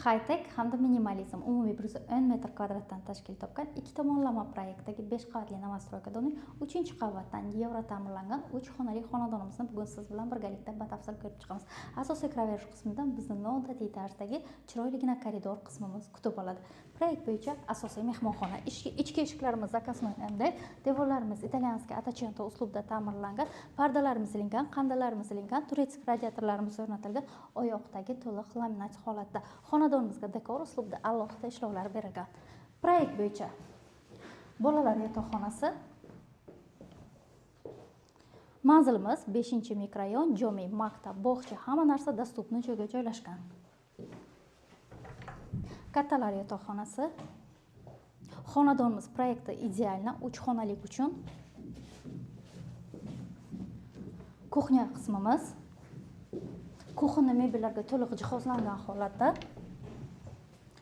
High-tech hamda minimalizm umumiy 110 metr kvadratdan tashkil topgan ikki tomonlama proyektdagi 5 qavatli новостройка doning 3-qavatdan yevro ta'mirlangan 3 xonali xonadonimizni bugun siz bilan birgalikda batafsil ko'rib chiqamiz. Asosiy kiraverish qismidan bizni noodatiy tarzdagi chiroyligina koridor qismimiz kutib oladi. Proyekt bo'yicha asosiy mehmonxona, ichki eshiklarimiz заказной MD, devorlarimiz italyanskiy ottocento uslubda ta'mirlangan, pardalarimiz ilingan, qandalarimiz ilingan, turetsk radiatorlarimiz o'rnatilgan, oyoqdagi to'liq laminat holatda. Xonadonimizga dekor uslubida alohida ishlovlar berilgan. Proyekt bo'yicha bolalar yotoqxonasi. Manzilimiz 5-mikrorayon, jomi, maktab, bog'cha, hamma narsa dostupni joyga joylashgan. Kattalar yotoqxonasi. Xonadonimiz proyekti idealni 3 xonalik uchun. Kuxnya qismimiz. Kuxnya mebellarga to'liq jihozlangan holatda.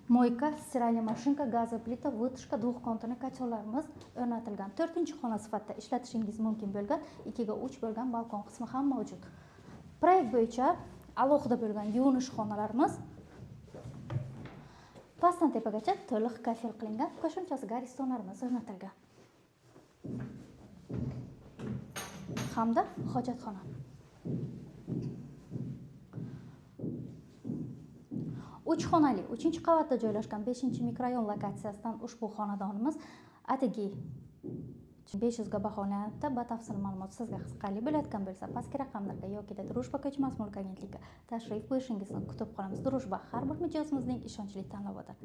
Moyka, стиральная mashinka, газовая plita, вытяжка, двухконтурный котелlarimiz o'rnatilgan. 4-xona sifatida ishlatishingiz mumkin bo'lgan 2 ga 3 bo'lgan balkon qismi ham mavjud. Proyekt bo'yicha alohida bo'lgan yuvinish xonalarimiz pastdan tepagacha to'liq kafel qilingan, qo'shimchasiga aristonlarimiz o'rnatilgan. Hamda hojatxona. 3 xonali 3-qavatda joylashgan 5-mikrorayon lokatsiyasidan ushbu xonadonimiz atigi 500 ga baholanadi. Batafsil ma'lumot sizga qiziqarli bo'layotgan bo'lsa, pastki raqamlarga yoki Drujba ko'chmas mulk agentligiga tashrif buyurishingizni kutib qolamiz. Drujba har bir mijozimizning ishonchli tanlovidir.